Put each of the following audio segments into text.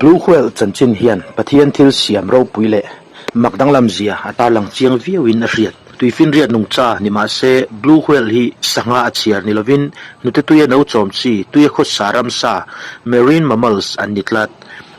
Blue Whale chanchin hian Pathian thil siam ropui leh mak danglam zia a tarlang chiang viauin a hriat. Tuifinriat nungcha ni mah se Blue Whale hi sangha a chhiar ni lovin hnute tuia no chawm chi tuia khawsa ramsa, marine mammals, an ni tlat.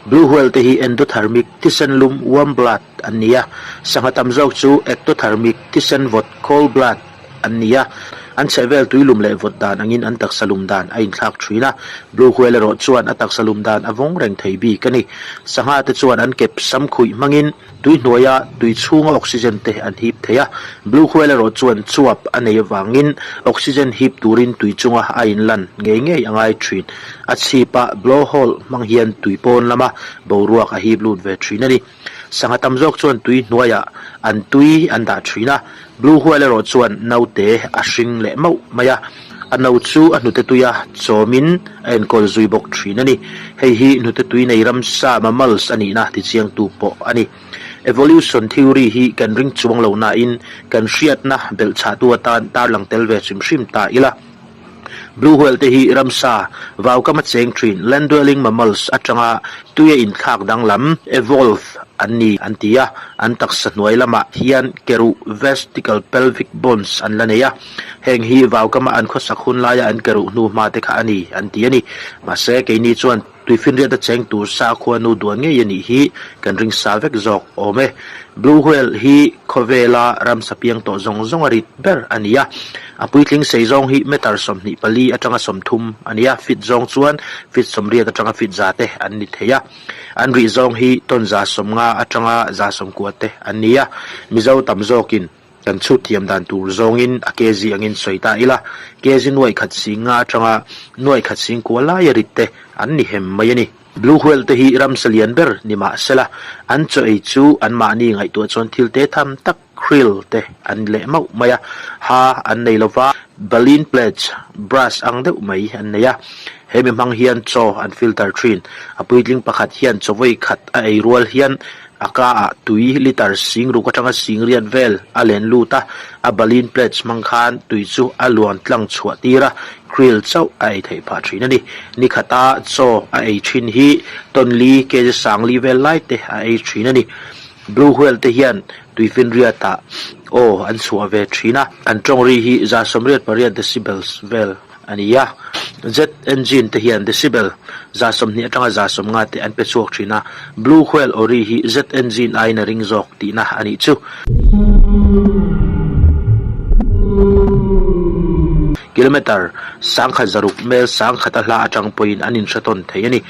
Blue Whale te hi endothermic, thisen lum, warm blood, an ni a, sangha tam zawk chu ectothermic, thisen vawt, cold blood, an ni a, an chhehvel tui lum leh vawt dan angin an taksa lum dan a inthlak thin a, Blue Whale erawh chuan a taksa lum dan a vawng reng thei bik a ni. Sangha te chuan an kep sam khuih hmangin tui hnuaia tui chhunga oxygen te an hip thei a, Blue Whale erawh chuan chuap a nei avangin oxygen hip turin tui chunga a inlan ngei ngei a ngai thin. A chhipa blow hole hmang hian tui pawn lama boruak a hip lut ve thin a ni. Sangha tam zawk chuan tui hnuaiah an tui an dah thin a, Blue Whale erawh chuan naute a hring leh mauh mai a, a no chu a hnute tuia chawmin a enkawl zui bawk thin a ni. Hei hi hnute tui nei ramsa mammals a nihna tichiangtu pawh a ni. Evolution theory hi kan ring chuang lo nain kan hriatna belhchhahtu atan tarlang tel ve hrim hrim ta ila. Blue whale te hi ramsa, vaukama cheng thin, land dwelling mammals, atanga tuia inthlak danglam, evolve, an ni an ti a, an taksa hnuai lamah hian keruh, vesticle pelvic bones, an la nei a, heng hi vaukama an khawsak hun laia an keruh hnu hma te kha a ni an ti a ni. Mahse, keini chuan Tuifinriat a cheng tur sakhua nu duan ngei a nih hi kan ring sa vek zawk awm e. Blue whale hi khawvela ramsa piang tawh zawng zawng a rit ber a ni a. A puitling sei zawng hi meter 24 atanga 30 a ni a, feet zawng chuan feet 80 atanga feet za te an ni thei a. An rih zawng hi tawn 150 atanga 190 te an ni a. Mizo tam zawkin Kan chhut thiam dan tur zawngin a kg angin sawi ta ila, kg nuaih khat sing nga atanga nuaih khat sing kua laia rit te an ni hem mai a ni. Blue whale te hi ramsa lian ber ni mah sela, an chaw ei chu anmahni ngaihtuah chuan thil te tham tak krill te an leh mauh mai a, ha an nei lova, baleen plates, brush ang deuh mai an nei a. He mi hmang hian chaw an filter thin. A puitling pakhat hian chaw vawi khat a ei rual hian A ka ah tui litre sing ruk atanga sing riat vel a len lut a, a baleen plates hmang khan tui chu a luan tlang chhuah tir a, krill chauh a ei theih phah thin a ni. Ni khata chaw a ei thin hi tawn li kg sang li vel lai te a ei thin a ni. Blue whale te hian tuifinriat ah aw an chhuah ve thin a, an tawng ri hi 98 decibels vel a ni a, jet engine te hian decibel 20 atanga 50 te an pe chhuak thin a, blue whale aw ri hi jet engine aiin a ring zawk tihna a nih chu. Kilometre 1000 zaruk mel 1000 a hla atang pawhin an inhre tawn thei a ni.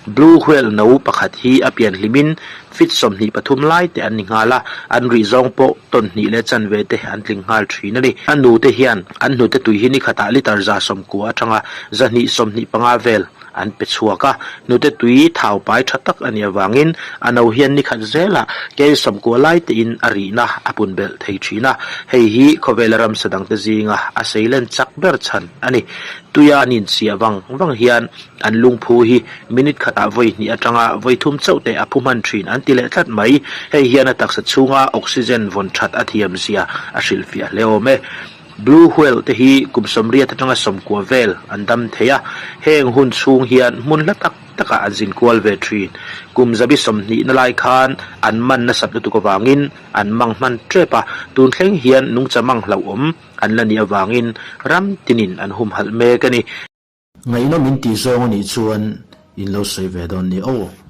Blue whale no pakhat hi a pian hlimin feet 23 lai te an ni nghal a, an rih zawng pawh tawn hnih leh chanve te an tling nghal thin a ni. A nu te hian an hnute tui hi ni khatah litre 90 atanga 225 vel an pe chhuak a, hnute tui thau pai tha tak a nih avangin a no hian ni khat zelah kei 90 lai tein a rihna a pun belh thei thin a, hei hi khawvela ramsa dangte zinga a seilen chak ber chhan a ni. Tuia an inchiah vang vang hian An lungphu hi minute khatah vawi hnih atanga vawi thum chauh te a phu hman thin an ti leh tlat mai. Hei hian a taksa chhunga oxygen vawn that a thiam zia a hrilhfiah hle awm e. Blue whale te hi kum 80 atanga 90 vel an dam thei a, heng hun chhung hian hmun hla tak takah an zin kual ve thin. Kum zabi 20 na lai khan an man nasat lutuk avangin an mang hman tep a, tun thleng hian nungcha mang hlauhawm an la nih avangin ram tinin an humhalh mek a ni. Ngaihnawm in tih zawng a nih chuan in lo sawi ve dawn ni aw.